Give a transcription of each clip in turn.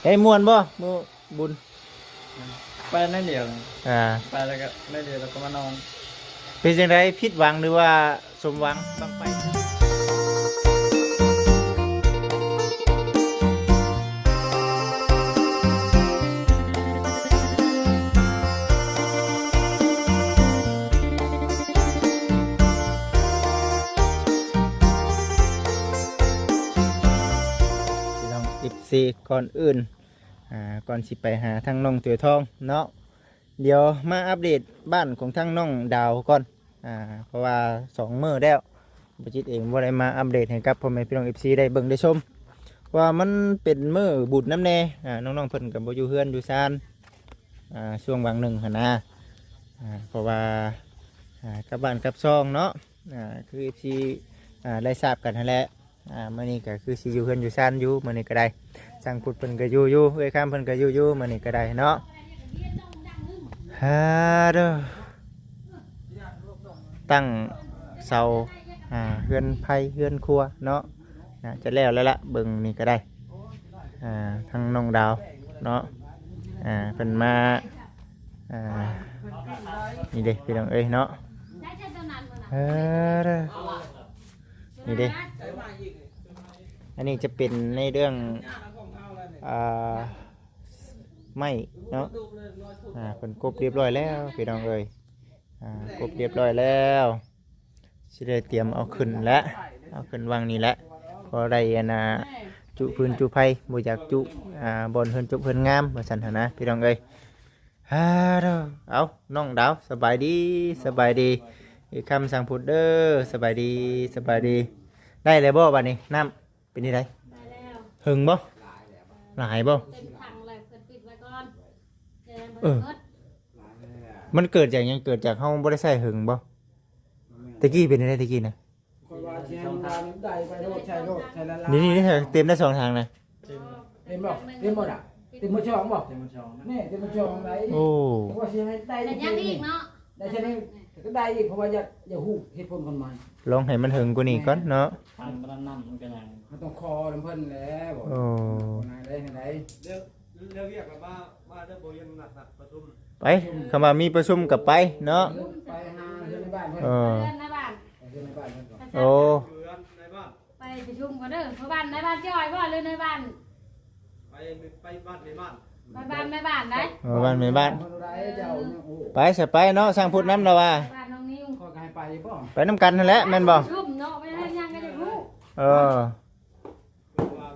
ໄດ້ມ່ວນບໍ່ມື້ບຸນ? ໄປໜ້ອຍດຽວ ອ່າ ໄປແລ້ວກໍໜ້ອຍດຽວ ແລ້ວກໍມານອນ. ເປັນຈັ່ງໃດ ຜິດຫວັງ ຫຼືວ່າສົມຫວັງບັ້ງໄຟ? ພີ່ນ້ອງ ເອັຟຊີ ກ່ອນອື່ນ ອ່າ ກ່ອນຊິໄປຫາທາງນ້ອງຕົວທອງເນາະ ດຽວມາອັບເດດບ້ານຂອງທາງນ້ອງດາວກ່ອນ ອ່າ ເພາະວ່າສອງມື້ແລ້ວ ບໍ່ຈິດເອງບໍ່ໄດ້ມາອັບເດດໃຫ້ກັບພໍ່ແມ່ພີ່ນ້ອງ ເອັຟຊີ ໄດ້ເບິ່ງໄດ້ຊົມ ເພາະວ່າມັນເປັນມື້ບຸນນຳແດ່ ອ່າ ນ້ອງໆເພິ່ນກໍບໍ່ຢູ່ເຮືອນຢູ່ຊານ ອ່າ ຊ່ວງຫວ່າງໜຶ່ງຫັ້ນນະ ອ່າ ເພາະວ່າ ອ່າ ກັບບ້ານກັບຊ່ອງເນາະ ອ່າ ຄື ເອັຟຊີ ອ່າ ໄດ້ຊາບກັນຫັ້ນແຫຼະ. ອ່າ ມື້ນີ້ກໍຄືຊິຢູ່ເຮືອນຢູ່ຊານຢູ່ ມື້ນີ້ກໍໄດ້ ຊ່າງພຸດເພິ່ນກໍຢູ່ຢູ່ ເອື້ອຍຄຳເພິ່ນກໍຢູ່ຢູ່ ມື້ນີ້ກໍໄດ້ເນາະ. ຮາເດີ ຕັ້ງເສົາ ອ່າ ເຮືອນໄພເຮືອນຄົວເນາະ ໜ້າຈະແລ້ວແລ້ວລະ ເບິ່ງນີ້ກໍໄດ້ ອ່າ ທາງນ້ອງດາວເນາະ ອ່າ ເພິ່ນມາ ອ່າ ນີ້ເດ້ ພີ່ນ້ອງເອີຍເນາະ ຮາເດີ ນີ້ເດ້ ອັນນີ້ຈະເປັນໃນເລື່ອງ ອ່າ ໄມ້ເນາະ ອ່າ ເພິ່ນກົບຮຽບຮ້ອຍແລ້ວ ພີ່ນ້ອງເອີຍ ອ່າ ກົບຮຽບຮ້ອຍແລ້ວ ຊິໄດ້ຕຽມເອົາຂຶ້ນແຫຼະ ເອົາຂຶ້ນວາງນີ້ແຫຼະ ພໍໄດ້ອັນນ່າ ຈຸພື້ນຈຸໄພ ບໍ່ຢາກຈຸ ອ່າ ບ່ອນເຮືອນຈົບເຮືອນງາມ ວ່າຊັ້ນຫັ້ນນະ ພີ່ນ້ອງເອີຍ. ຮາໂດ ເອົ້າ ນ້ອງດາວ ສະບາຍດີ ສະບາຍດີ ເອື້ອຍຄຳ ຊ່າງພຸດເດີ ສະບາຍດີ ສະບາຍດີ. ໄດ້ແລ້ວບໍ່ບາດນີ້ ນ້ຳເປັນຈັ່ງໃດ? ໄດ້ແລ້ວ. ເຫິງບໍ່? ຫຼາຍບໍ່? ເຕັມຖັງແລ້ວ ເພິ່ນປິດໄວ້ກ່ອນ ແຕ່ຍັງບໍ່ທັນໝົດ. ເອີ ມັນເກີດຈາກຫຍັງ? ເກີດຈາກເຮົາບໍ່ໄດ້ໃຊ້ເຫິງບໍ່? ແມ່ນ. ແຕ່ກີ້ເປັນຈັ່ງໃດແຕ່ກີ້ນະ? ຂ້ອຍວ່າຊິໃຫ້ມັນໄດ້ໄປໂລດ ໃສ່ໂລດ ໃສ່ລະລາຍ. ນີ້ໆ ເຕັມໄດ້ສອງຖັງນະ. ເຕັມບໍ່? ເຕັມບໍ່ລະ? ເຕັມໝົດຊ່ອງບໍ່? ເຕັມໝົດຊ່ອງນະ. ນີ້ເຕັມໝົດຊ່ອງໄດ້. ໂອ້ ວ່າຊິໃຫ້ໄດ້ ແຕ່ຍັງອີກເນາະ ໄດ້ຊະນີ້ກໍໄດ້ອີກ ເພາະວ່າຢາກ ຢາກຮູ້ເຫດຜົນຂອງມັນ. ລອງໃຫ້ມັນເຖິງກວ່ານີ້ກ່ອນເນາະ. ທາງບໍ່ທັນນຳມັນກໍຍັງ ເຮົາຕ້ອງຂໍນຳເພິ່ນແຫຼະ. ໂອ້ ໄດ້ ໄດ້ ເລື່ອງ ເລື່ອງວຽກກໍມາ ມາເດີ ບໍ່ຍັງໜັກໆ ປະຊຸມ. ໄປ ຄຳວ່າມີປະຊຸມກໍໄປເນາະ. ໄປຫາເຮືອນໃນບ້ານເພິ່ນ. ເອີ ເຮືອນໃນບ້ານ ໄປເຮືອນໃນບ້ານເພິ່ນກ່ອນ. ໂອ້ ເຮືອນໃນບ້ານ ໄປປະຊຸມກ່ອນເດີ. ເມືອບ້ານໃນບ້ານຈ້ອຍບໍ່ ຫຼືໃນບ້ານ? ໄປ ໄປບ້ານແມ່ບ້ານ. ໄປບ້ານແມ່ບ້ານໄດ໋. ເອີ ບ້ານແມ່ບ້ານ. ເອີ ໄປຊະໄປເນາະ ຊ່າງພຸດນຳລະວ່າ. ໄປບ້ານນ້ອງນິວ. ຂ້ອຍກໍໃຫ້ໄປຢູ່ບໍ່? ໄປນຳກັນຫັ້ນແຫຼະ ແມ່ນບໍ່? ປະຊຸມເນາະ ໄປເຮັດຫຍັງກໍຢາກຮູ້. ເອີ ຄືວ່າ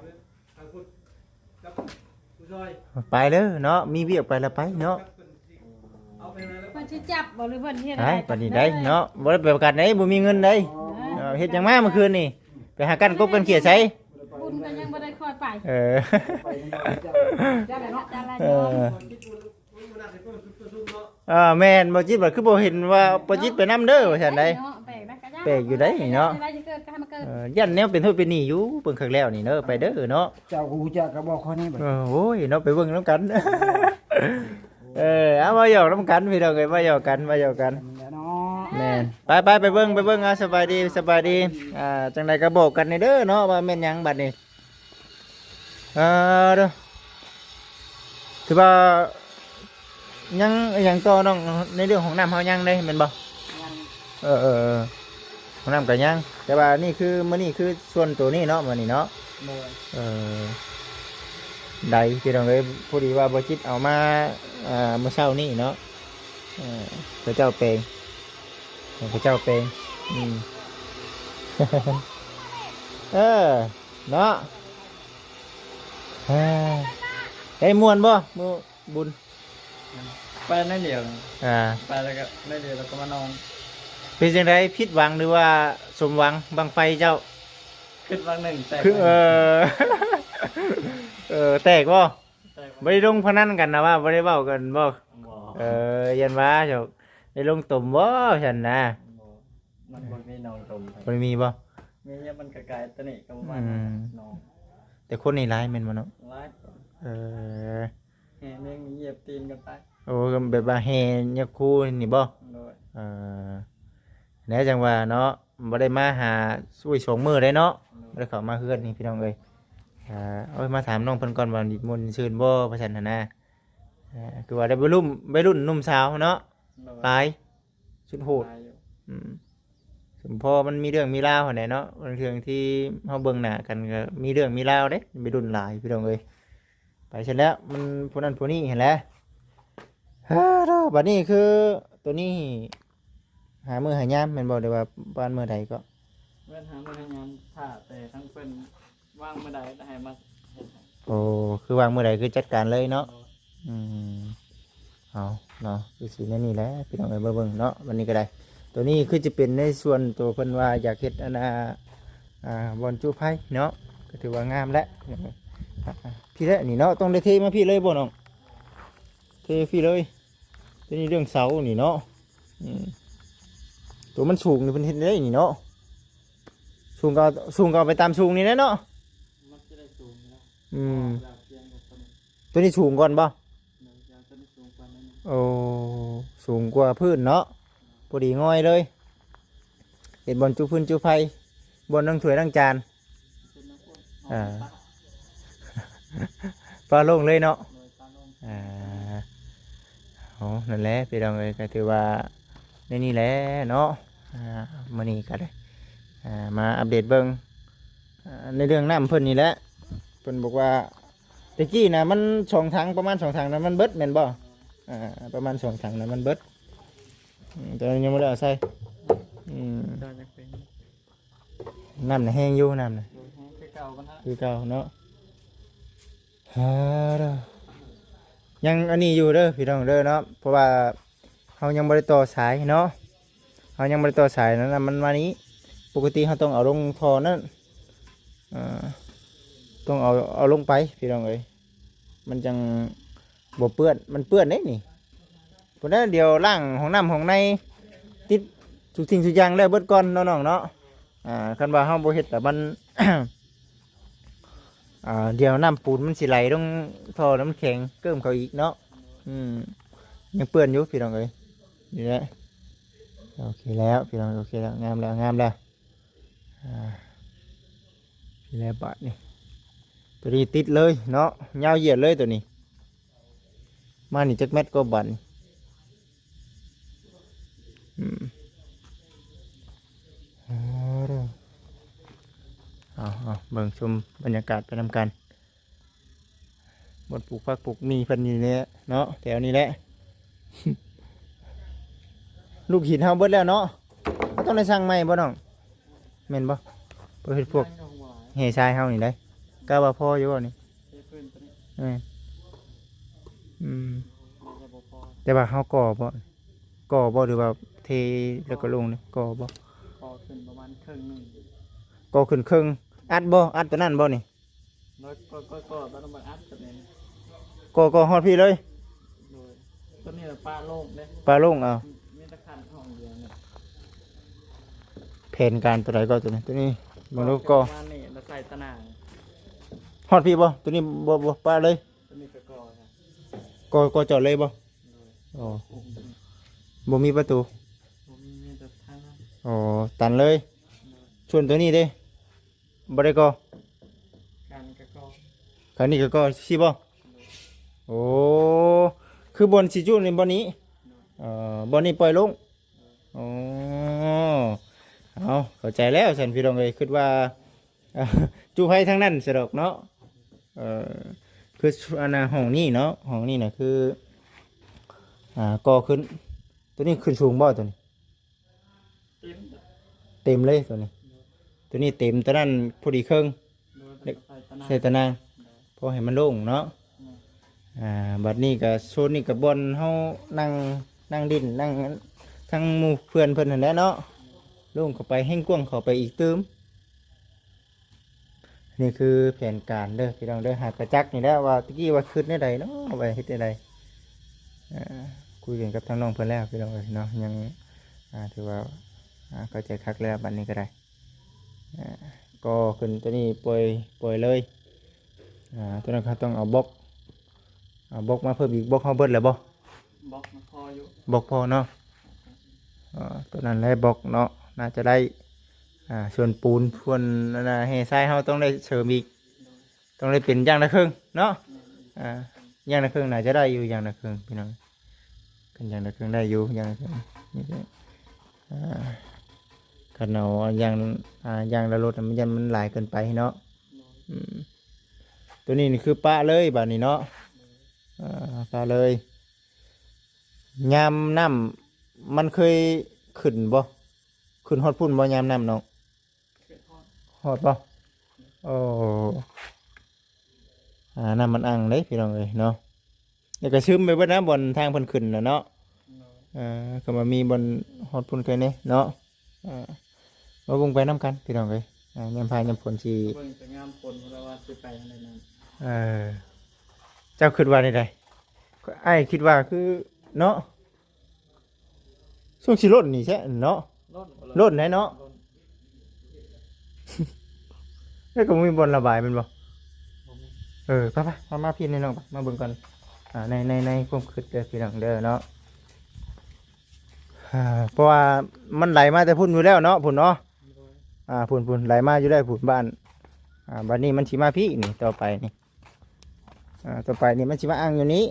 ທາງພຸດກັບຜູ້ຊ່ອຍ ໄປເດີເນາະ ມີວຽກໄປລະໄປເນາະ. ເພິ່ນຊິຈັບບໍ່ ຫຼືເພິ່ນເຮັດໃດ໋? ໄປປານນີ້ໄດ໋ເນາະ ບໍ່ໄດ້ໄປປະກັນໄດ໋ ບໍ່ມີເງິນໄດ໋. ເອີ ເອີ ເຮັດຫຍັງມາມື້ຄືນນີ້? ໄປຫາກັ້ນກົບກັ້ນເຂຍໃສ? ບຸນກໍຍັງບໍ່ໄດ້ຄ່ອຍໄປ. ເອີ ເອີ ເອີ ແມ່ນ ບໍ່ຈິດວ່າຄືບໍ່ເຫັນວ່າບໍ່ຈິດໄປນຳເດີວ່າຊັ້ນໄດ໋. ເນາະ ແປກນະ ກະຢ່າ ແປກຢູ່ໄດ໋ເນາະ. ເອີ ຢ້ານແນວເປັນໂທດເປັນໜີ້ຢູ່ ເບິ່ງຄັກແລ້ວນີ້ເດີ ໄປເດີເນາະ. ເຈົ້າກໍຮູ້ຈັກກໍບອກຂ້ອຍນີ້. ເອີ ໂອ້ຍເນາະ ໄປເບິ່ງນຳກັນ. ເອີ ເອົາ ມາຫຍອກນຳກັນພີ່ນ້ອງເອີຍ ມາຫຍອກກັນ ມາຫຍອກກັນ. ແມ່ນ ໄປໆ ໄປເບິ່ງ ໄປເບິ່ງ. ເອົາ ສະບາຍດີ ສະບາຍດີ. ອ່າ ຈັ່ງໃດກໍບອກກັນແດ່ເດີເນາະ ວ່າແມ່ນຫຍັງບັດນີ້. ເອີ ເດີ ຖືວ່າຍັງອີຫຍັງຕໍ່ນ້ອງ ໃນເລື່ອງຫ້ອງນ້ຳເຮົາຍັງເດ້ແມ່ນບໍ່? ຍັງ. ເອີໆ ຫ້ອງນ້ຳກໍຍັງ ແຕ່ວ່ານີ້ຄື ມື້ນີ້ຄືສ່ວນໂຕນີ້ເນາະ ມື້ນີ້ເນາະ. ໂດຍ. ເອີ ໄດ໋ ພີ່ນ້ອງເອີຍ ພໍດີວ່າບໍ່ຈິດເອົາມາ ອ່າ ມື້ເຊົ້ານີ້ເນາະ. ເອີ ເຂົາເຈົ້າແປງ ເຂົາເຈົ້າແປງ ອືມ ເອີ ເນາະ. ໄດ້ມ່ວນບໍ່ມື້ບຸນ? ໄປໜ້ອຍດຽວ. ອ່າ ໄປແລ້ວກໍໜ້ອຍດຽວ ແລ້ວກໍມານອນ. ເປັນຈັ່ງໃດ ຜິດຫວັງ ຫຼືວ່າສົມຫວັງບັ້ງໄຟເຈົ້າ? ຜິດຫວັງໜຶ່ງ ແຕກ. ຄື ເອີ ເອີ ແຕກບໍ່? ແຕກ. ບໍ່ໄດ້ລົງພະນັນກັນນະວ່າ ບໍ່ໄດ້ເວົ້າກັນບໍ່? ບໍ່. ເອີ ຢ້ານວ່າເຈົ້າໄດ້ລົງຕົມບໍ່ຊັ້ນນະ? ບໍ່. ມັນບໍ່ມີນ້ອງຕົມ. ບໍ່ໄດ້ມີບໍ່? ມີ ມັນກໍໄກ ຕົວນີ້ກໍປະມານ ອືມ ນ້ອງ. ແຕ່ຄົນນີ້ຫຼາຍແມ່ນບໍ່ເນາະ? ຫຼາຍ. ເອີ ແຫ່ແມ່ງຢຽບຕີນກັນໄປ. ໂອ້ ແບບວ່າແຫ່ຍັກຄູນີ້ບໍ່? ໂດຍ. ເອີ ແນວຈັ່ງວ່າເນາະ ບໍ່ໄດ້ມາຫາ ໂອ້ຍ ສອງມື້ໄດ້ເນາະ. ໂດຍ. ບໍ່ໄດ້ເຂົ້າມາເຮືອນນີ້ ພີ່ນ້ອງເອີຍ. ອ່າ ໂອ້ຍ ມາຖາມນ້ອງເພິ່ນກ່ອນວ່າ ດິນມ່ວນຊື່ນບໍ່ ວ່າຊັ້ນຫັ້ນນະ. ອ່າ ຄືວ່າໄດ້ໄວລຸ້ນ ໄວລຸ້ນໜຸ່ມສາວເນາະ ໂດຍ ຫຼາຍ ສຸດໂຫດ ຫຼາຍຢູ່ ອືມ ສົມພໍມັນມີເລື່ອງມີລາວຫັ້ນແຫຼະເນາະ. ບາງເທື່ອທີ່ເຮົາເບິ່ງໜ້າກັນກໍມີເລື່ອງມີລາວເດ້ ໄວລຸ້ນຫຼາຍ ພີ່ນ້ອງເອີຍ. ໄປຊັ້ນແຫຼະ ມັນຜູ້ນັ້ນຜູ້ນີ້ຫັ້ນແຫຼະ. ຮາໂດ ບັດນີ້ຄືໂຕນີ້ຫາມື້ຫາຍາມແມ່ນບໍ່ ຫຼືວ່າປານມື້ໃດເກາະ? ແມ່ນຫາມື້ຫາຍາມ ຖ້າແຕ່ທາງເພິ່ນວ່າງມື້ໃດກໍໃຫ້ມາເຮັດໃຫ້. ໂອ້ ຄືວ່າງມື້ໃດຄືຈັດການເລີຍເນາະ. ໂດຍ ອືມ ເອົາເນາະ ຄືຊິແນວນີ້ແຫຼະ ພີ່ນ້ອງເອີຍ ມາເບິ່ງເນາະ ວັນນີ້ກໍໄດ້. ໂຕນີ້ຄືຈະເປັນໃນສ່ວນໂຕເພິ່ນວ່າຢາກເຮັດອັນນ່າ ອ່າ ບ່ອນຈຸໄຟເນາະ ກໍຖືວ່າງາມແຫຼະ. ອ່າ ພີ່ແຫຼະນີ້ເນາະ ຕ້ອງໄດ້ເທມາພີ່ເລີຍບໍ່ນ້ອງ? ເທພີ່ເລີຍ. ໂຕນີ້ເລື່ອງເສົານີ້ເນາະ ອືມ ໂຕມັນສູງນີ້ເພິ່ນເຮັດໄດ້ນີ້ເນາະ ສູງກໍ ສູງກໍເອົາໄປຕາມສູງນີ້ແຫຼະເນາະ. ມັນຈະໄດ້ສູງຢູ່ແລ້ວ ອືມ ເພາະວ່າເວລາພຽງກັບຕົວນີ້ ຕົວນີ້ສູງກ່ອນບໍ່? ໂດຍ ເອົາຕົວນີ້ສູງກ່ອນໜ້ອຍໜຶ່ງ. ໂອ້ ສູງກວ່າພື້ນເນາະ ພໍດີງ່ອຍເລີຍ. ເຮັດບ່ອນຈຸຟືນຈຸໄຟ ບ່ອນລ້າງຖ້ວຍລ້າງຈານ ເປັນນ້ຳ ອ່າ ຟ້າໂລ່ງເລີຍເນາະ. ໂດຍ ຟ້າໂລ່ງ ອ່າ ໂອ້ ນັ້ນແຫຼະ ພີ່ນ້ອງເອີຍ ກໍຖືວ່າໃນນີ້ແຫຼະເນາະ. ອ່າ ມື້ນີ້ກໍໄດ້ ອ່າ ມາອັບເດດເບິ່ງ ອ່າ ໃນເລື່ອງນ້ຳເພິ່ນນີ້ແຫຼະ. ເພິ່ນບອກວ່າ ແຕ່ກີ້ນະມັນສອງຖັງ ປະມານສອງຖັງນະມັນເບິດແມ່ນບໍ່? ອ່າ ປະມານສອງຖັງນະມັນເບິດ. ອືມ ແຕ່ຍັງບໍ່ໄດ້ເອົາໃສ່. ອືມ ກໍຍັງເປັນ ນ້ຳນະແຮງຢູ່ ນ້ຳນະ ໂດຍ ແຮງຄືເກົ່າ ບັນຫາ ຄືເກົ່າເນາະ. ຮາ ຍັງອັນນີ້ຢູ່ເດີພີ່ນ້ອງເດີເນາະ ເພາະວ່າເຮົາຍັງບໍ່ໄດ້ຕໍ່ສາຍເນາະ ເຮົາຍັງບໍ່ໄດ້ຕໍ່ສາຍນັ້ນນະ ມັນມານີ້. ປົກກະຕິເຮົາຕ້ອງເອົາລົງທໍ່ນັ້ນ ເອີ ຕ້ອງເອົາ ເອົາລົງໄປພີ່ນ້ອງເອີຍ ມັນຈັ່ງບໍ່ເປື້ອນ ມັນເປື້ອນເດ້ນີ້. ພຸ້ນນະ ດຽວລ້າງຫ້ອງນ້ຳຫ້ອງໃນ ຕິດທຸກສິ່ງທຸກຢ່າງແລ້ວເບິດກ່ອນເນາະນ້ອງເນາະ. ອ່າ ຄັນວ່າເຮົາບໍ່ເຮັດລະມັນ ອ່າ ດຽວນ້ຳປູນມັນຊິໄຫຼລົງທໍ່ ແລ້ວມັນແຂງເກີ້ມເຂົ້າອີກເນາະ. ອືມ ຍັງເປື້ອນຢູ່ພີ່ນ້ອງເອີຍ. ນີ້ແຫຼະ ໂອເຄແລ້ວພີ່ນ້ອງ ໂອເຄແລ້ວ ງາມແລ້ວ ງາມແລ້ວ. ອ່າ ນີ້ແຫຼະບາດນີ້ ໂຕນີ້ຕິດເລີຍເນາະ ຍາວຢຽດເລີຍໂຕນີ້. ມານີ້ຈັກແມັດກໍບາດນີ້ ອືມ ເອົາ ເອົາ ເບິ່ງຊົມບັນຍາກາດໄປນຳກັນ. ບ່ອນປູກຜັກປູກໝີ່ເພິ່ນນີ້ແຫຼະເນາະ ແຖວນີ້ແຫຼະ. ລູກຫີນເຮົາເບິດແລ້ວເນາະ ເຮົາຕ້ອງໄດ້ສັ່ງໃໝ່ບໍ່ນ້ອງ ແມ່ນບໍ່? ເພື່ອເຮັດພວກແຮ່ຊາຍເຮົານີ້ໄດ໋ ກະວ່າພໍຢູ່ບໍ່ນີ້? ເທພື້ນຕົວນີ້ ແມ່ນ ອືມ ໜ້າຈະບໍ່ພໍ ແຕ່ວ່າເຮົາກໍ່ບໍ່ ກໍ່ບໍ່ ຫຼືວ່າເທແລ້ວກໍລົງນີ້ ກໍ່ບໍ່? ກໍ່ຂຶ້ນປະມານເຄິ່ງໜຶ່ງ ກໍ່ຂຶ້ນເຄິ່ງ. ອັດບໍ່ ອັດຕົວນັ້ນບໍ່ນີ້? ແລ້ວກໍ ກໍ ກໍຕອນນັ້ນມັນອັດກັນເອງ ກໍ ກໍຮອດພີ້ເລີຍ. ໂດຍ ຕົວນີ້ລະປະໂລ່ງເດ້ ປະໂລ່ງ. ເອົາ ມີແຕ່ຂັ້ນຫ້ອງດຽວນີ້ ແຜນການຕົວໃດກໍຕົວນີ້ ຕົວນີ້ເບິ່ງດູ ກໍປະມານນີ້ລະໃສ່ຕາໜ່າງ ຮອດພີ້ບໍ່? ຕົວນີ້ບໍ່ ບໍ່ປະເລີຍ ຕົວນີ້ກໍ ກໍ ກໍ ກໍຈອດເລີຍບໍ່? ໂດຍ ອໍ ບໍ່ມີປະຕູ ບໍ່ມີ ມີແຕ່ທາງນັ້ນ ອໍ ຕັນເລີຍ. ໂດຍ ສ່ວນຕົວນີ້ເດ້? ບໍ່ໄດ້ກໍ່ ການນີ້ກໍກໍ່ ການນີ້ກໍກໍ່ຊິບໍ່? ໂອ້ ຄືບ່ອນຊິຈຸນີ້ບ່ອນນີ້ ເອີ ບ່ອນນີ້ປ່ອຍໂລ່ງ. ໂອ້ ເອົາ ເຂົ້າໃຈແລ້ວຊັ້ນພີ່ນ້ອງເອີຍ ຄິດວ່າຈຸໄຟທາງນັ້ນຊະດອກເນາະ. ເອີ ຄືອັນນ່າ ຫ້ອງນີ້ເນາະ ຫ້ອງນີ້ນະ ຄື ອ່າ ກໍ່ຂຶ້ນ ຕົວນີ້ຂຶ້ນສູງບໍ່ຕົວນີ້? ເຕັມ ເຕັມເລີຍຕົວນີ້ ຕົວນີ້ເຕັມ ຕົວນັ້ນພໍດີເຄິ່ງ ໂດຍ ໃສ່ຕາໜ່າງ ໃສ່ຕາໜ່າງ ໂດຍ ພໍໃຫ້ມັນໂລ່ງເນາະ. ໂດຍ ອ່າ ບັດນີ້ກໍໂຊນນີ້ກໍບ່ອນເຮົານັ່ງ ນັ່ງຫຼິ້ນ ນັ່ງທັງໝູ່ເພື່ອນເພິ່ນຫັ້ນແຫຼະເນາະ ໂລ່ງເຂົ້າໄປ ແຮ່ງກວ້າງເຂົ້າໄປອີກຕື່ມ. ນີ້ຄືແຜນການເດີພີ່ນ້ອງເດີ ຫາກະຈັກນີ້ແຫຼະວ່າ ຕະກີ້ວ່າຄິດແນວໃດເນາະ ວ່າເຮັດແນວໃດ. ເອີ ຄຸຍກັນກັບທາງນ້ອງເພິ່ນແລ້ວພີ່ນ້ອງເອີຍເນາະ ຍັງ ອ່າ ຖືວ່າ ອ່າ ເຂົ້າໃຈຄັກແລ້ວ ບັດນີ້ກໍໄດ້. ອ່າ ກໍຂຶ້ນຕົວນີ້ປ່ອຍ ປ່ອຍເລີຍ. ອ່າ ຕົວນັ້ນເຮົາຕ້ອງເອົາບລັອກ ເອົາບລັອກມາເພີ່ມອີກ ບລັອກເຮົາເບິດແລ້ວບໍ່? ບລັອກມັນພໍຢູ່ ບລັອກພໍເນາະ. ອ່າ ຕົວນັ້ນແຫຼະບລັອກເນາະ ໜ້າຈະໄດ້. ອ່າ ສ່ວນປູນ ສ່ວນອັນນ່າ ແຮ່ຊາຍເຮົາຕ້ອງໄດ້ເສີມອີກ. ໂດຍ ຕ້ອງໄດ້ເປັນຢ່າງລະເຄິ່ງເນາະ. ອ່າ ຢ່າງລະເຄິ່ງໜ້າຈະໄດ້ຢູ່ ຢ່າງລະເຄິ່ງພີ່ນ້ອງ. ຄັນຢ່າງລະເຄິ່ງໄດ້ຢູ່ ຢ່າງລະເຄິ່ງນີ້ກໍ ອ່າ ຄັນເອົາຢ່າງ ອ່າ ຢ່າງລະລົດ ມັນຢ້ານມັນຫຼາຍເກີນໄປເນາະ. ອືມ ໂຕນີ້ນີ້ຄືປະເລີຍບາດນີ້ເນາະ. ອ່າ ປະເລີຍ. ຍາມນ້ຳມັນເຄີຍຂຶ້ນບໍ່? ຂຶ້ນຮອດພຸ້ນບໍ່ຍາມນ້ຳນ້ອງ? ຮອດບໍ່? ໂອ້ ອ່າ ນ້ຳມັນອັ່ງເດ້ພີ່ນ້ອງເອີຍເນາະ. ແລ້ວກໍຊຶມໄປເບິດນະ ບ່ອນທາງເພິ່ນຂຶ້ນນະເນາະ. ເອີ ກໍມາມີບ່ອນຮອດພຸ້ນໄກແດ່ເນາະ. ເອີ ມາເບິ່ງໄປນຳກັນພີ່ນ້ອງເອີຍ. ອ່າ ຍາມຟ້າຍາມຝົນຊິ ເບິ່ງແຕ່ຍາມຝົນພຸ້ນລະວ່າຊິໄປທາງໃດນັ້ນ. ເອີ ເຈົ້າຄິດວ່າແນວໃດ? ອ້າຍຄິດວ່າຄືເນາະ ຊ່ວງຊິລົ້ນນີ້ແທ້ເນາະ. ລົ້ນບໍ່ ລົ້ນໄດ໋ເນາະ. ລ້ນ ແລ້ວກໍບໍ່ມີບ່ອນລະບາຍແມ່ນບໍ່? ບໍ່ມີ. ເອີ ໄປໆ ມາ ມາພີ່ແນ່ນ້ອງ ມາເບິ່ງກ່ອນ. ອ່າ ໃນ ໃນ ໃນຄວາມຄິດເດີພີ່ນ້ອງເດີເນາະ. ອ່າ ເພາະວ່າມັນໄຫຼມາແຕ່ພຸ້ນຢູ່ແລ້ວເນາະ ພຸ້ນເນາະ. ໂດຍ. ອ່າ ພຸ້ນໆ ໄຫຼມາຢູ່ແລ້ວພຸ້ນບ້ານ. ອ່າ ບັດນີ້ມັນຊິມາພີ້ນີ້ ຕໍ່ໄປນີ້. ອ່າ ຕໍ່ໄປນີ້ມັນຊິມາອັ່ງຢູ່ນີ້.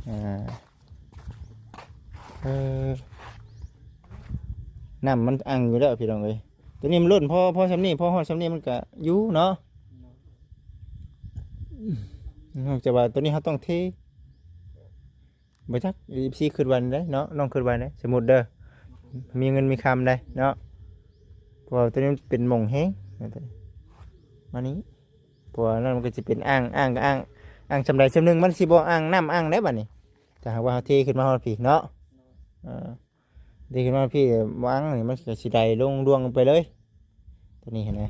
ອ່າ ເອີ ນ້ຳມັນອັ່ງຢູ່ແລ້ວພີ່ນ້ອງເອີຍ. ໂຕນີ້ມັນລົ້ນພໍ ພໍຊ່ຳນີ້ ພໍຮອດຊ່ຳນີ້ມັນກະຢູ່ເນາະ. ນອກຈາກວ່າໂຕນີ້ເຮົາຕ້ອງເທ ບໍ່ຈັກ ເອັຟຊີ ຄິດວ່າແນວໃດເນາະ ນ້ອງຄິດວ່າແນວໃດ? ສົມມຸດເດີ ມີເງິນມີຄຳໄດ໋ເນາະ ເພາະວ່າໂຕນີ້ມັນເປັນໝ່ອງແຮງ ມານີ້ ເພາະວ່ານັ້ນມັນກໍຊິເປັນອ່າງ ອ່າງກໍອ່າງ ອ່າງຊ່ຳໃດຊ່ຳໜຶ່ງ ມັນຊິບໍ່ອ່າງນ້ຳອ່າງໃດ໋ບັດນີ້ ຖ້າຫາກວ່າເຮົາເທຂຶ້ນມາຮອດພີ້ເນາະ. ເອີ ເທຂຶ້ນມາພີ້ ບໍ່ອ່າງນີ້ ມັນກໍຊິໄຫຼລົງລວງໄປເລີຍ. ຕົວນີ້ຫັ້ນນະ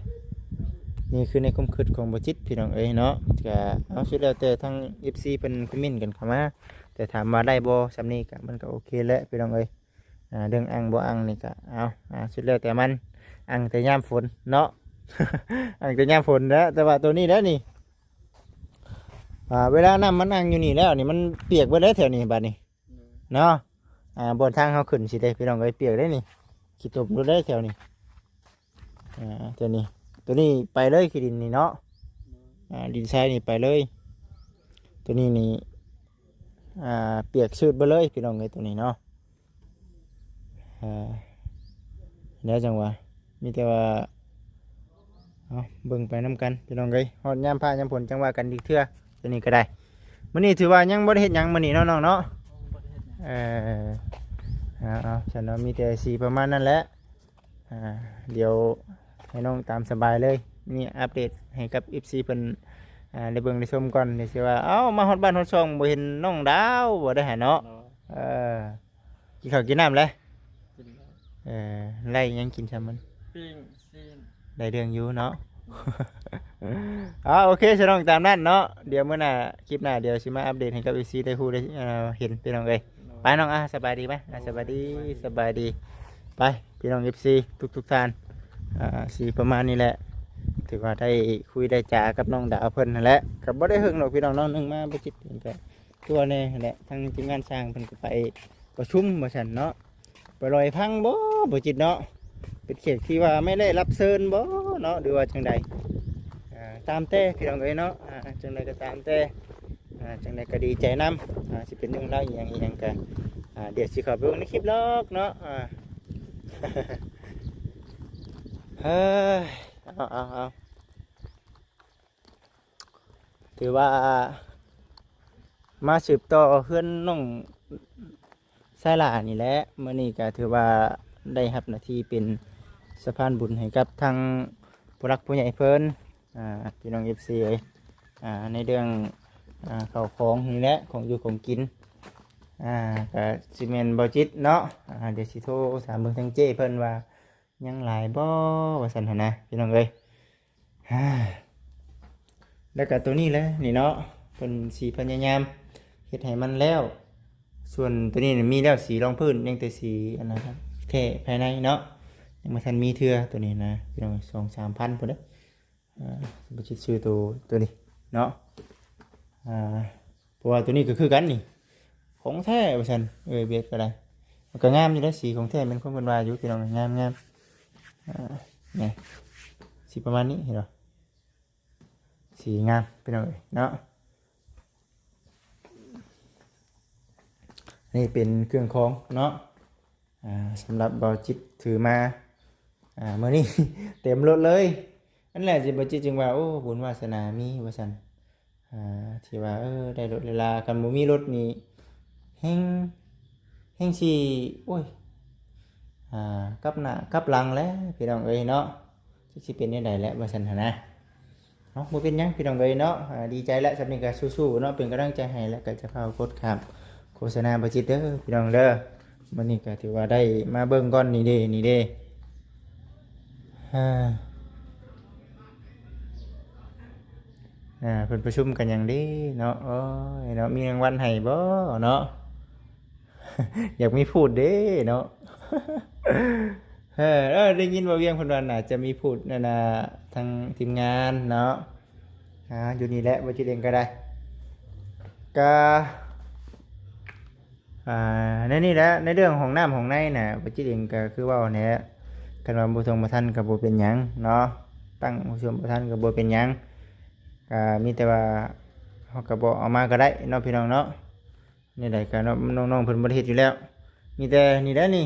ນີ້ຄືໃນຄວາມຄິດຂອງບໍ່ຈິດພີ່ນ້ອງເອີຍເນາະ. ກະເອົາ ສຸດແລ້ວແຕ່ທາງເອັຟຊີເພິ່ນຄອມເມັນກັນເຂົ້າມາ ແຕ່ຖາມວ່າໄດ້ບໍ່ຊ່ຳນີ້ ກະມັນກະໂອເຄແຫຼະພີ່ນ້ອງເອີຍ. ອ່າ ເລື່ອງອ່າງບໍ່ອ່າງນີ້ກະເອົາ ອ່າ ສຸດແລ້ວແຕ່ມັນ ອ່າງແຕ່ຍາມຝົນເນາະ ອ່າງແຕ່ຍາມຝົນແຫຼະ. ແຕ່ວ່າຕົວນີ້ແຫຼະນີ້ ອ່າ ເວລານ້ຳມັນອ່າງຢູ່ນີ້ແລ້ວນີ້ ມັນປຽກເບິດເລີຍແຖວນີ້ບັດນີ້ ເນາະ. ອ່າ ບ່ອນທາງເຮົາຂຶ້ນຊິເດ້ພີ່ນ້ອງເອີຍ ປຽກເດ້ນີ້ ຂີ້ຕົມໂລດເດ້ແຖວນີ້. ອ່າ ຕົວນີ້ ຕົວນີ້ໄປເລີຍ ຂີ້ດິນນີ້ເນາະ. ອ່າ ດິນຊາຍນີ້ໄປເລີຍ. ຕົວນີ້ນີ້ ອ່າ ປຽກຊືດເບິດເລີຍພີ່ນ້ອງເອີຍ ຕົວນີ້ເນາະ. ອ່າ ແລ້ວຈັ່ງວ່າ ມີແຕ່ວ່າ ເອົາ ເບິ່ງໄປນຳກັນພີ່ນ້ອງເອີຍ ຮອດຍາມຟ້າຍາມຝົນຈັ່ງວ່າກັນອີກເທື່ອ. ຕົວນີ້ກໍໄດ້ ມື້ນີ້ຖືວ່າຍັງບໍ່ໄດ້ເຮັດຫຍັງມື້ນີ້ເນາະນ້ອງເນາະ. ເອີ ເອົາໆ ຊັ້ນເນາະ ມີແຕ່ຊິປະມານນັ້ນແຫຼະ. ອ່າ ດຽວໃຫ້ນ້ອງຕາມສະບາຍເລີຍ ນີ້ອັບເດດໃຫ້ກັບເອັຟຊີເພິ່ນ ອ່າ ໄດ້ເບິ່ງໄດ້ຊົມກ່ອນ ດຽວຊິວ່າ ເອົ້າ ມາຮອດບ້ານຮອດຊ່ອງບໍ່ເຫັນນ້ອງດາວບໍ່ໄດ້ຫາເນາະ. ເອີ ກິນເຂົ້າກິນນ້ຳແລ້ວ? ກິນແລ້ວ. ເອີ ໄດ້ຫຍັງກິນຊ່ຳມັນ? ປີ້ງຊີ້ນ. ໄດ້ເລື່ອງຢູ່ເນາະ. ເອົາ ໂອເຄ ສະນ້ອງ ຕາມນັ້ນເນາະ. ດຽວມື້ໜ້າ ຄລິບໜ້າ ດຽວຊິມາອັບເດດໃຫ້ກັບເອັຟຊີໄດ້ຮູ້ໄດ້ ເອີ່ ເຫັນພີ່ນ້ອງເອີຍ. ໂດຍ. ໄປນ້ອງ ອ່າ ສະບາຍດີໄປ ອ່າ ໂດຍ ສະບາຍດີ ສະບາຍດີ. ໄປ ພີ່ນ້ອງເອັຟຊີທຸກໆທ່ານ ອ່າ ຊິປະມານນີ້ແຫຼະ ຖືວ່າໄດ້ຄຸຍໄດ້ຈາກັບນ້ອງດາວເພິ່ນຫັ້ນແຫຼະ. ກໍບໍ່ໄດ້ເຖິງດອກພີ່ນ້ອງເນາະ ໜຶ່ງມາບໍ່ຈິດເພິ່ນກໍ ຕົວແນ່ຫັ້ນແຫຼະ ທາງທີມງານຊ່າງເພິ່ນກໍໄປປະຊຸມວ່າຊັ້ນເນາະ. ໄປລອຍພັງບໍ່ ບໍ່ຈິດເນາະ ເປັນແຂກທີ່ວ່າໄມ່ໄດ້ຮັບເຊີນບໍ່ເນາະ ຫຼືວ່າຈັ່ງໃດ? ອ່າ ຕາມແຕ່ພີ່ນ້ອງເອີຍເນາະ ອ່າ ຈັ່ງໃດກໍຕາມແຕ່ ອ່າ ຈັ່ງໃດກໍດີໃຈນຳ ອ່າ ຊິເປັນເລື່ອງລາວອີ່ຫຍັງອີ່ຫຍັງກໍ ອ່າ ດຽວຊິເຂົ້າໄປເບິ່ງໃນຄລິບດອກເນາະ. ອ່າ ເຮີ້ຍ ເອົາ ເອົາ ເອົາ ຖືວ່າມາສືບຕໍ່ເຮືອນນ້ອງຊາຍຫຼ້ານີ້ແຫຼະ. ມື້ນີ້ກໍຖືວ່າໄດ້ຮັບໜ້າທີ່ເປັນສະພານບຸນໃຫ້ກັບທາງຜູ້ຫຼັກຜູ້ໃຫຍ່ເພິ່ນ ອ່າ ພີ່ນ້ອງເອັຟຊີເອີຍ ອ່າ ໃນເລື່ອງ ອ່າ ເຂົ້າຂອງນີ້ແຫຼະ ຂອງຢູ່ຂອງກິນ ອ່າ ກໍຊິແມ່ນບໍ່ຈິດເນາະ. ອ່າ ດຽວຊິໂທຖາມເບິ່ງທາງເຈ້ເພິ່ນວ່າຍັງຫຼາຍບໍ່ ວ່າຊັ້ນຫັ້ນນະ ພີ່ນ້ອງເອີຍ. ແລ້ວກໍຕົວນີ້ແຫຼະນີ້ເນາະ ເພິ່ນຊິພະຍາຍາມເຮັດໃຫ້ມັນແລ້ວ. ສ່ວນຕົວນີ້ນີ້ມີແລ້ວ ສີລອງພື້ນ ຍັງແຕ່ສີອັນນັ້ນແທ້ພາຍໃນເນາະ ຍັງບໍ່ທັນມີເທື່ອ. ຕົວນີ້ນະ ພີ່ນ້ອງ ສອງສາມພັນພຸ້ນເດ້. ອ່າ ບໍ່ຊິຊື້ໂຕ ຕົວນີ້ເນາະ ອ່າ ເພາະວ່າຕົວນີ້ກໍຄືກັນນີ້ ຂອງແທ້ວ່າຊັ້ນ. ເອີ ເບດກໍໄດ້ ມັນກໍງາມຢູ່ເດ້ ສີຂອງແທ້ແມ່ນຄວາມເພິ່ນວ່າຢູ່ ພີ່ນ້ອງ ງາມໆ. ອ່າ ນີ້ ສີປະມານນີ້ ເຫັນບໍ່? ສີງາມພີ່ນ້ອງເອີຍເນາະ. ນີ້ເປັນເຄື່ອງຂອງເນາະ ອ່າ ສຳລັບບ່າວຈິດຖືມາ ອ່າ ມື້ນີ້ ເຕັມລົດເລີຍ. ນັ້ນແຫຼະ ຈິດ ບ່າວຈິດຈຶ່ງວ່າ ໂອ້ ບຸນວາສະໜາມີວ່າຊັ້ນ ອ່າ ທີ່ວ່າ ເອີ ໄດ້ລົດໄດ້ລາ. ຄັນບໍ່ມີລົດນີ້ ແຮງ ແຮງຊິ ໂອ້ຍ ອ່າ ກັບໜ້າກັບຫຼັງແຫຼະພີ່ນ້ອງເອີຍເນາະ. ຈັກຊິເປັນແນວໃດແຫຼະວ່າຊັ້ນຫັ້ນນະ. ເອົາ ບໍ່ເປັນຫຍັງພີ່ນ້ອງເອີຍເນາະ. ອ່າ ດີໃຈແຫຼະ ສ່ຳນີ້ກໍສູ້ໆເນາະ ເປັນກຳລັງໃຈໃຫ້ ແລ້ວກໍຈະພາກົດຂ້າມໂຄສະນາບ່າວຈິດເດີພີ່ນ້ອງເດີ. ມື້ນີ້ກໍຖືວ່າໄດ້ມາເບິ່ງກ່ອນ ນີ້ເດ້ ນີ້ເດ້ ອ່າ ອ່າ ເພິ່ນປະຊຸມກັນຫຍັງເດ້ເນາະ. ໂອ້ຍເນາະ ມີລາງວັນໃຫ້ບໍ່ເນາະ. ຢາກມີພູດເດ້ເນາະ. ເອີ ເອີ ໄດ້ຍິນວ່າວຽງເພິ່ນວ່າໜ້າຈະມີພູດ ນັ້ນນະ ທາງທີມງານເນາະ. ອ່າ ຢູ່ນີ້ແຫຼະ ບໍ່ຈິດເອງກໍໄດ້ ກະ ອ່າ ໃນນີ້ແຫຼະ ໃນເລື່ອງຫ້ອງນ້ຳຫ້ອງໃນນະ ບໍ່ຈິດເອງກໍຄືເວົ້າຫັ້ນແຫຼະ. ຄັນວ່າບໍ່ທົ່ງບໍ່ທັນກໍບໍ່ເປັນຫຍັງເນາະ ຕັ້ງບໍ່ທົ່ງບໍ່ທັນກໍບໍ່ເປັນຫຍັງ ກໍມີແຕ່ວ່າເຮົາກໍບໍ່ເອົາມາກໍໄດ້ເນາະ ພີ່ນ້ອງເນາະ. ແນວໃດກໍເນາະ ນ້ອງໆເພິ່ນບໍ່ໄດ້ເຮັດຢູ່ແລ້ວ. ມີແຕ່ນີ້ແຫຼະນີ້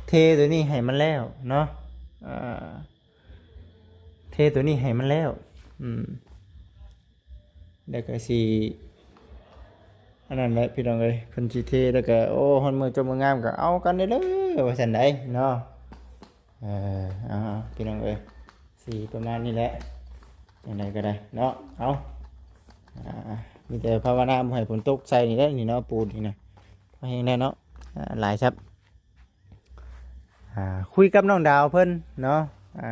ເທໂຕນີ້ໃຫ້ມັນແລ້ວເນາະ ອ່າ ເທໂຕນີ້ໃຫ້ມັນແລ້ວ ອືມ ແລ້ວກໍຊິ ອັນນັ້ນແຫຼະພີ່ນ້ອງເອີຍ ເພິ່ນຊິເທ ແລ້ວກໍ ໂອ້ ຮອດມື້ຈົບມື້ງາມກໍເອົາກັນເດີ ວ່າຊັ້ນໃດເນາະ. ເອີ ເອົາໆ ພີ່ນ້ອງເອີຍ ຊິປະມານນີ້ແຫຼະ ຈັ່ງໃດກໍໄດ້ເນາະ. ເອົາ ອ່າ ມີແຕ່ພາວະນາບໍ່ໃຫ້ຝົນຕົກໃສ່ນີ້ແຫຼະນີ້ເນາະ ປູນນີ້ນະ ພໍແຮງແລ້ວເນາະ. ອ່າ ຫຼາຍຊັບ ອ່າ ຄຸຍກັບນ້ອງດາວເພິ່ນເນາະ ອ່າ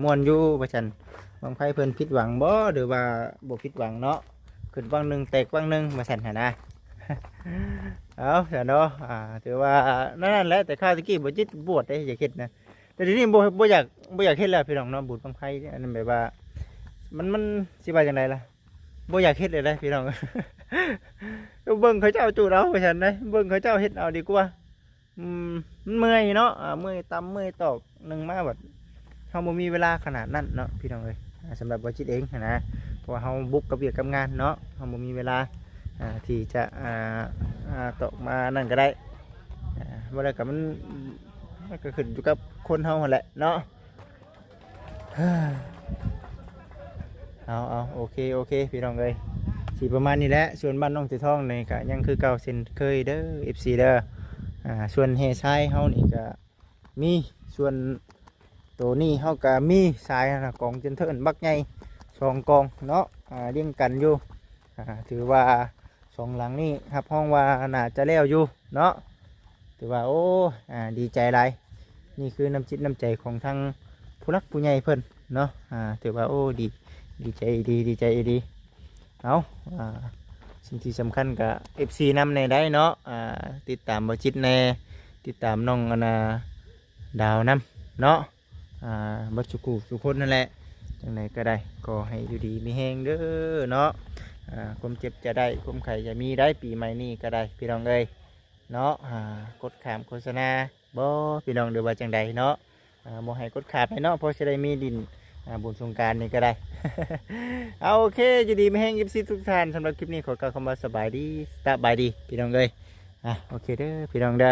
ມ່ວນຢູ່ວ່າຊັ້ນ. ບັ້ງໄຟເພິ່ນຜິດຫວັງບໍ່ ຫຼືວ່າບໍ່ຜິດຫວັງເນາະ ຂຶ້ນວັງໜຶ່ງແຕກວັງໜຶ່ງວ່າຊັ້ນຫັ້ນນະ. ເອົາ ຊັ້ນເນາະ ອ່າ ຖືວ່ານັ້ນແຫຼະ ແຕ່ຄາວຕະກີ້ບໍ່ຈິດບວດເດ້ ຢາກເຮັດນະ ແຕ່ດຽວນີ້ບໍ່ ບໍ່ຢາກ ບໍ່ຢາກເຮັດແລ້ວພີ່ນ້ອງເນາະ ບຸນບັ້ງໄຟ. ອັນນັ້ນແບບວ່າ ມັນ ມັນຊິວ່າຈັ່ງໃດລະ ບໍ່ຢາກເຮັດເລີຍເດ້ພີ່ນ້ອງ. ເບິ່ງເຂົາເຈົ້າຈູດເອົາວ່າຊັ້ນເດ້ ເບິ່ງເຂົາເຈົ້າເຮັດເອົາດີກວ່າ. ອືມ ມັນເມື່ອຍເນາະ ອ່າ ເມື່ອຍຕຳເມື່ອຍຕອກ ໜຶ່ງມາບັດເຮົາບໍ່ມີເວລາຂະໜາດນັ້ນເນາະ ພີ່ນ້ອງເອີຍ. ອ່າ ສຳລັບບ່າວຈິດເອງຫັ້ນນະ ເພາະວ່າເຮົາບຸກກັບວຽກກັບງານເນາະ ເຮົາບໍ່ມີເວລາ ອ່າ ທີ່ຈະ ອ່າ ອ່າ ຕອກມານັ້ນກໍໄດ້. ອ່າ ບໍ່ໄດ້ກໍມັນ ມັນກໍຂຶ້ນຢູ່ກັບຄົນເຮົາຫັ້ນແຫຼະເນາະ. ເອົາໆ ໂອເຄ ໂອເຄ ພີ່ນ້ອງເອີຍ ຊິປະມານນີ້ແຫຼະ. ສ່ວນບ້ານນ້ອງເສືອທອງນີ້ກະຍັງຄືເກົ່າເຊັ່ນເຄີຍເດີ ເອັຟຊີ ເດີ. ອ່າ ສ່ວນແຮ່ຊາຍເຮົານີ້ກະມີ ສ່ວນໂຕນີ້ເຮົາກະມີ ຊາຍຫັ້ນນະ ກອງເຈັນເທີນບັກໃຫຍ່ສອງກອງເນາະ ອ່າ ລຽງກັນຢູ່. ອ່າ ຖືວ່າ ສອງຫຼັງນີ້ຮັບຮອງວ່າໜ້າຈະແລ້ວຢູ່ເນາະ. ຖືວ່າ ໂອ້ ອ່າ ດີໃຈຫຼາຍ ນີ້ຄືນ້ຳຈິດນ້ຳໃຈຂອງທາງຜູ້ຫຼັກຜູ້ໃຫຍ່ເພິ່ນເນາະ. ອ່າ ຖືວ່າ ໂອ້ ດີ ດີໃຈອີ່ຫຼີ ດີໃຈອີ່ຫຼີ. ເອົາ ອ່າ ສິ່ງທີ່ສຳຄັນກະ ເອັຟຊີ ນຳແດ່ໄດ໋ເນາະ ອ່າ ຕິດຕາມບ່າວຈິດແດ່ ຕິດຕາມນ້ອງ ອັນນ່າ ດາວນຳເນາະ. ອ່າ ເບິດສູ່ຄູ່ສູ່ຄົນນັ້ນແຫຼະ ຈັ່ງໃດກໍໄດ້ ຂໍໃຫ້ຢູ່ດີມີແຮງເດີເນາະ. ອ່າ ຄວາມເຈັບຈະໄດ້ ຄວາມໄຂ້ຢ່າມີໄດ້ ປີໃໝ່ນີ້ກໍໄດ້ ພີ່ນ້ອງເອີຍເນາະ. ອ່າ ກົດຂ້າມໂຄສະນາບໍ່ ພີ່ນ້ອງ ຫຼືວ່າຈັ່ງໃດເນາະ? ອ່າ ບໍ່ໃຫ້ກົດຂ້າມໃຫ້ເນາະ ພໍຊິໄດ້ມີຫຼິ້ນ ອ່າ ບຸນສົງການນີ້ກໍໄດ້. ເອົາ ໂອເຄ ຢູ່ດີມີແຮງ ເອັຟຊີ ທຸກທ່ານ. ສຳລັບຄລິບນີ້ຂໍກ່າວຄຳວ່າສະບາຍດີ ສະບາຍດີ ພີ່ນ້ອງເອີຍ. ອ່າ ໂອເຄເດີ ພີ່ນ້ອງເດີ.